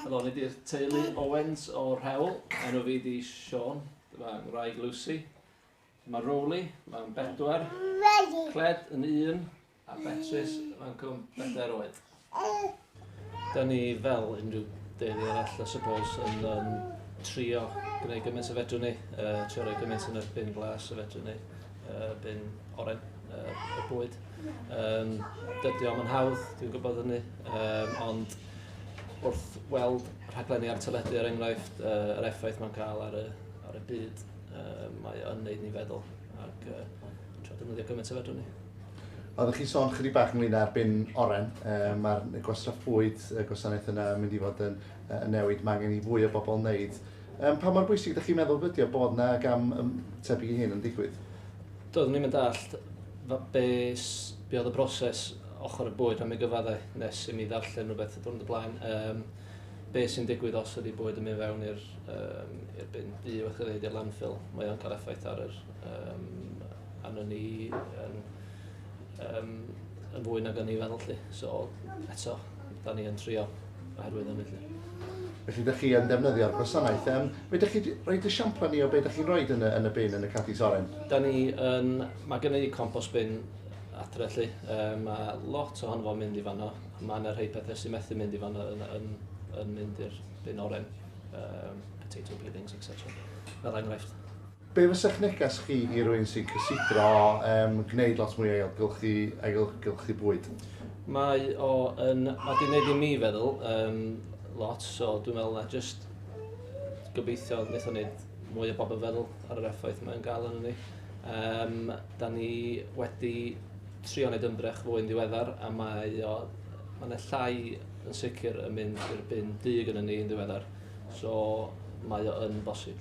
Helo, ni di'r teulu Owens o'r Hewl. Enw fi di Sean, dyma ngwraig Lucy. Mae Rowley, mae'n 4. Cled yn 1, a Betrys, mae'n cwm 4 oed. Da ni fel unrhyw deulu arall, I suppose, yn trio gwneud gymaint o fedrwn ni, trio rhoi gymaint yn y bin glas o fedrwn ni, bin oren, y bwyd. Dydy o'm yn hawdd, dwi'n gwybod hynny, ond wrth weld rhaglenni ar teledu er enghraifft, yr effaith mae'n cael ar y byd, mae o'n neud ni feddwl ac trio defnyddio gymaint o fedrwn ni. Oeddech chi'n sôn chydig bach ynglyn â'r bin oren, mae'r gwastraff bwyd, y gwasanaeth yna yn mynd i fod yn newid, mae angen i fwy o bobl wneud. Pa mor bwysig ydych chi'n meddwl ydy o bod yna gam tebyg i hyn yn digwydd? Doeddwn i'n dallt be oedd y broses ochr y bwyd am ei gyfaddau nes i mi ddarllen rhywbeth y diwrnod o blaen. Be sy'n digwydd os ydy bwyd yn mynd fewn i'r bin du, wrth ddweud, i'r landfill, mae o'n cael effaith ar yr arno ni yn fwy nag o'n i feddwl lly. So eto, da ni yn trio oherwydd hynny lly. Felly ydych chi yn defnyddio'r gwasanaeth. Fedrwch chi roi esiampl ni o beth ydych chi'n rhoi yn y bin, yn y cadis oren? Da ni yn, mae gen i compost bin adre lly. Mae lot ohono fo'n mynd i fanno. Mae yna rhai pethau sy'n methu mynd i fanno yn mynd i'r bin oren. Potato peelings, etc. Fel enghraifft. Be fysa'ch neges chi i rywun sy'n cysidro gwneud lot mwy o ailgylchu bwyd? Mae di wneud i mi feddwl lot, so dwi'n meddwl na just gobeithio wnaeth o wneud mwy o bobl feddwl ar yr effaith mae'n gael arno ni. Da ni wedi trio wneud ymdrech fwy yn ddiweddar, a mae yna llai yn sicr yn mynd i'r bin du gyda ni yn ddiweddar, so mae o yn bosib.